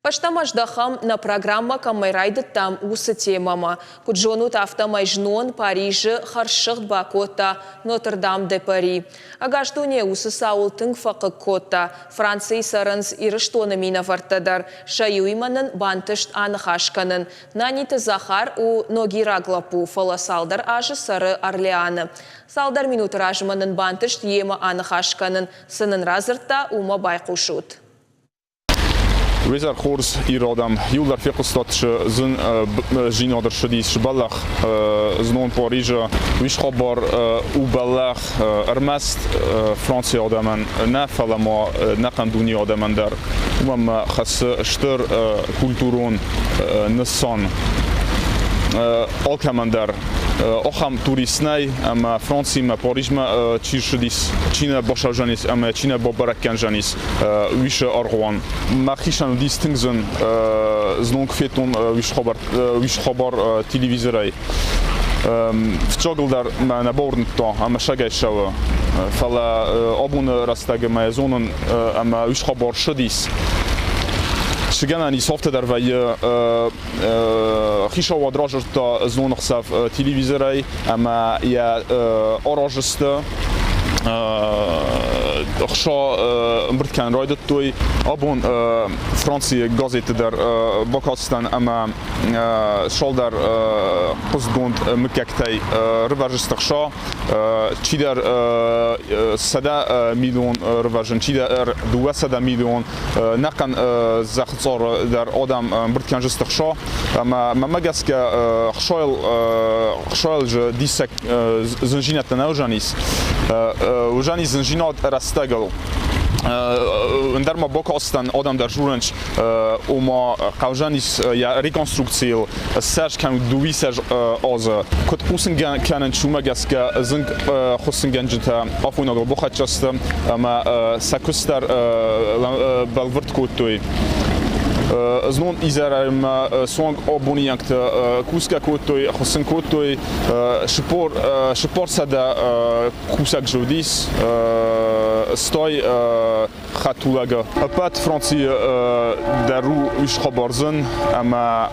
Фӕстӕмӕ здӕхӕм, нӕ программӕ кӕмӕй райдыдтам, уыцы темӕмӕ. Куыд зонут, афтӕмӕй знон Парижы хӕрзсыгъд бакодта Нотр-Дам-де-Пари. Ӕгас дуне уыцы цауыл тынг фӕхъыг кодта. Францийы цӕрынц Ирыстоны минӕвӕрттӕ дӕр. Сӕ иуимӕ нын бантыст аныхас кӕнын. Наниты Захар у ногираг лӕппу, фӕлӕ цалдӕр азы цӕры Орлеаны. Цалдӕр минуты размӕ нын бантыст йемӕ аныхас кӕнын. Цы нын радзырдта, уымӕ байхъусут. Уезӕр хорз иродӕм иуылдӕр фехъуыстат зын зинад ӕрцыдис бӕллӕх знон Парижы. Уый хабар у бӕллӕх ӕрмӕст Францийы адӕмӕн нӕ, фӕлӕ ма ӕнӕхъӕн дунейы адӕмӕн дӕр. Уымӕн ма хӕссы стыр культурон нысан алкӕмӕн дӕр. Ахӕм турист нӕй, ӕмӕ Францимӕ, Парижмӕ чи ссыдис, чи нӕ басӕвзӕнис ӕмӕ чи нӕ бабӕрӕг кӕндзӕнис, уисы аргъуан. Мӕхицӕн уыдис тынг зын, знон куы федтон уис хабар телевизорӕй. Фыццагыл дӕр мӕ нӕ бауырныдта ӕмӕ сагӕй ссӕуы. Фӕлӕ абоны рӕстӕгы мӕ зонын ӕмӕ уис хабар ссыдис. Цы гӕнӕн ис, афтӕ дӕр вӕййы хицауад разырдта знон ӕхсӕв телевизорӕй ӕмӕ йӕ аразысты ӕхца ӕмбырд кӕнын райдыдтой. Абон Францийы газетты дӕр бакастӕн ӕмӕ цалдӕр хъуыстгонд мыггӕгтӕй рывӕрзысты ӕхца. Чидӕр 100 миллион рывӕрзын, чидӕр 200 миллион нӕхъӕн зӕххы дӕр адӕм ӕмбырд кӕнжысты хса ӕмӕ мӕмӕ гӕсгӕ хсайыл хсайыл же диссаг зынжинӕдтӕ нӕ уызӕнис уызӕнис зынжинад рӕстӕгыл ӕндӕр ма бакастӕн адӕм дӕр журынч ома хъӕузӕнис йӕ реконструкцийыл ссӕдз кӕнут дыууиссӕдз азы куыд хъусын кӕнынц уымӕ гӕсгӕ зынг хуыссынгӕнджытӕ афойнадыл бахӕццӕ сты ӕмӕ сӕ куыст дӕр бӕлвырд кодтой. Знон изӕрӕй ма суанг абоныйӕгты кусгӕ кодтой, хуыссын кодтой 400 кусӕг зылдис, стой хӕдтулӕгы. Ӕппӕт Францийы дӕр у ис хабар зын, ӕмӕ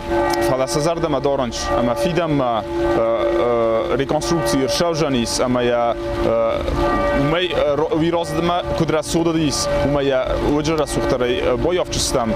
фӕлӕ сӕ зӕрдӕмӕ дарынц, ӕмӕ фидӕнмӕ реконструкци ӕрцӕудзӕнис ӕмӕ йӕ уымӕй уый размӕ куыд рӕсугъд уыдис, уымӕй йӕ ноджы рӕсугъддӕрӕй баййафдзыстӕм.